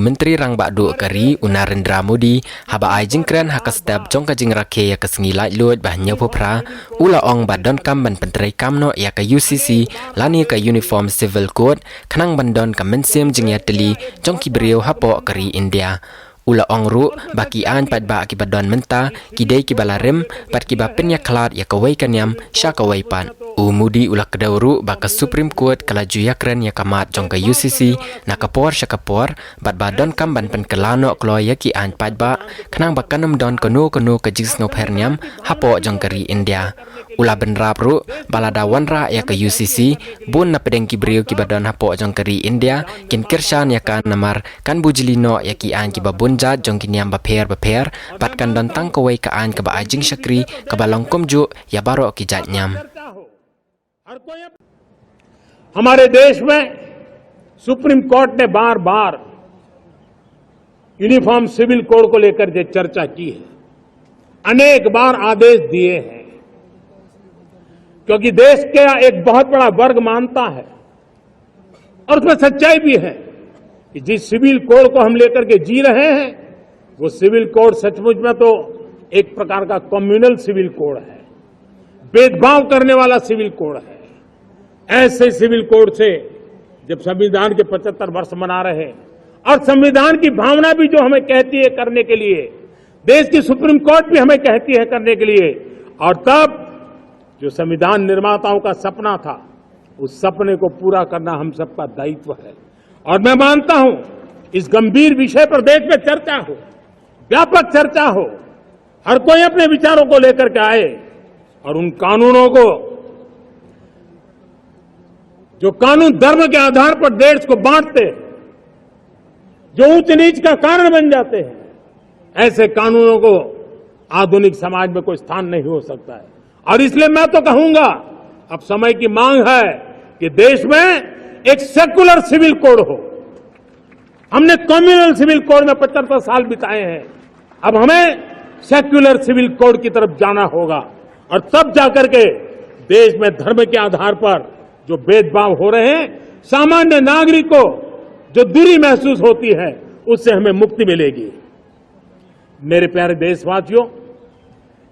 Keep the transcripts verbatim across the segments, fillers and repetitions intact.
Myntri Rangbah Duh ka ri u Narendra Modi haba ai jingkren ha ka step jong ka jingrakhe ïa ka sngi Laitluid ba hynñiewphew phra, u la ong ba donkam ban pyntreikam noh ïa ka U C C lane ka Uniform Civil Code khnang ban don ka mynsiem jingïatylli jong ki briew hapoh ka ri India. U la ong ruh ba ki aiñ paidbah kiba don mynta ki dei kiba la rim bad kiba pynïakhlad ïa kawei ka niam sha kawei pat. U Modi u la kdew ruh ba ka Supreme Court ka la ju ïakren ïa ka mat jong ka U C C na ka por sha ka por bad ba donkam ban pynkylla noh kloi ïa ki aiñ paidbah khnang ba kan ym don kano kano ka jingsngewpher niam hapoh jong ka ri India. U la bynrap ruh ba lada wanrah ïa ka U C C, bun na pdeng ki briew kiba don hapoh jong ka ri India kin kyrshan ïa ka namar kan bujli noh ïa ki aiñ kiba bun jait jong ki niam bapher bapher bad kan don tang kawei ka aiñ kaba ai jingshakri kaba long kumjuh ïa baroh ki jait niam. हमारे देश में सुप्रीम कोर्ट ने बार बार यूनिफॉर्म सिविल कोड को लेकर जो चर्चा की है, अनेक बार आदेश दिए हैं, क्योंकि देश का एक बहुत बड़ा वर्ग मानता है और उसमें सच्चाई भी है कि जिस सिविल कोड को हम लेकर के जी रहे हैं, वो सिविल कोड सचमुच में तो एक प्रकार का कम्युनल सिविल कोड है, भेदभाव करने वाला सिविल कोड है। ऐसे सिविल कोड से जब संविधान के पचहत्तर वर्ष मना रहे हैं और संविधान की भावना भी जो हमें कहती है करने के लिए, देश की सुप्रीम कोर्ट भी हमें कहती है करने के लिए, और तब जो संविधान निर्माताओं का सपना था, उस सपने को पूरा करना हम सबका दायित्व है। और मैं मानता हूं, इस गंभीर विषय पर देश में चर्चा हो, व्यापक चर्चा हो, हर कोई अपने विचारों को लेकर के आए और उन कानूनों को, जो कानून धर्म के आधार पर देश को बांटते हैं, जो ऊंच नीच का कारण बन जाते हैं, ऐसे कानूनों को आधुनिक समाज में कोई स्थान नहीं हो सकता है। और इसलिए मैं तो कहूंगा, अब समय की मांग है कि देश में एक सेकुलर सिविल कोड हो। हमने कम्युनल सिविल कोड में पचहत्तर साल बिताए हैं, अब हमें सेक्युलर सिविल कोड की तरफ जाना होगा और तब जाकर के देश में धर्म के आधार पर जो भेदभाव हो रहे हैं, सामान्य नागरिक को जो दूरी महसूस होती है, उससे हमें मुक्ति मिलेगी। मेरे प्यारे देशवासियों,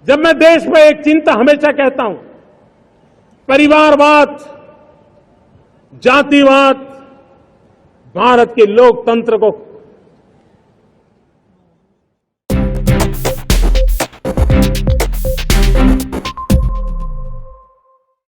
जब मैं देश में एक चिंता हमेशा कहता हूं, परिवारवाद, जातिवाद भारत के लोकतंत्र को